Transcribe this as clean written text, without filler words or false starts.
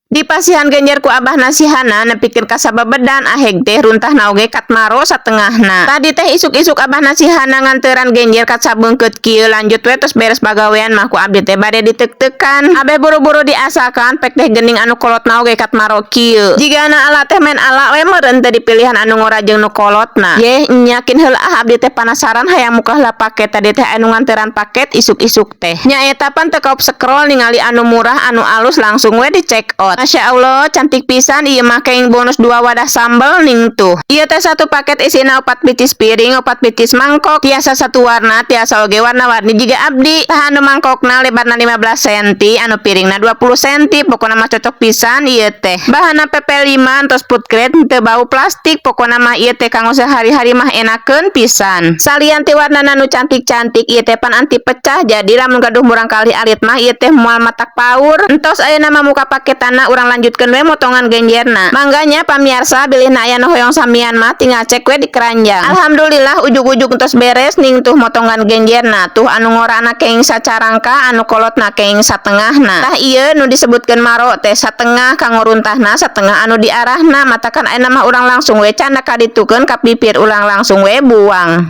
Dipasihan genjer ku abahna si Hana nepikeun ka sabebedan, aheg teh runtahna oge katmaro satengahna. Tadi teh isuk-isuk abahna si Hana nganteran genjer kat sabeungkeut kieu. Lanjut we, tos beres bagawean mah ku abdi teh bade ditek-tekan. Abeh buru-buru diasakan, pek teh geuning anu kolotna oge katmaro kieu. Jigana ala teh main ala we meureun, teh dipilihan anu ngora jeung nu kolotna. Yeh nyakin heula ah, abdi teh panasaran hayang muka heula paket. Tadi teh anu nganteran paket isuk-isuk teh. Nya eta pan teu kaop scroll, ningali anu murah, anu alus, langsung we di check out. Masya Allah, cantik pisan ieu mah, kenging bonus dua wadah sambal ning tuh. Ieu teh satu paket isina 4 pieces piring, 4 pieces mangkok, tiasa satu warna, tiasa oge warna-warni jiga abdi. Tah, anu mangkokna lebarna 15 cm, anu piringna 20 cm, pokona mah cocok pisan ieu teh. Bahanna PP5, entos food grade, teu bau plastik, pokona mah ieu teh kanggo sehari-hari mah enakeun pisan. Salian ti warnana nu cantik-cantik, ieu teh pan anti pecah, jadi lamun gaduh murangkalih alit mah ieu teh moal matak paur. Entos ayeuna mah muka paketanna, urang lanjutkeun we motongan genjerna. Mangganya pamiarsa, bilihna aya nu hoyong samian mah tinggal cek we di keranjang. Alhamdulillah, ujug-ujug entos beres ning tuh motongan genjerna. Tuh, anu ngorana kenging sacarangka, anu kolotna kenging satengahna. Tah, ieu nu disebutkeun maro teh, satengah kanggo runtahna, satengah anu diarahna. Matakan ayeuna mah urang langsung we candak kaditukeun ka pipir urang, langsung we buang.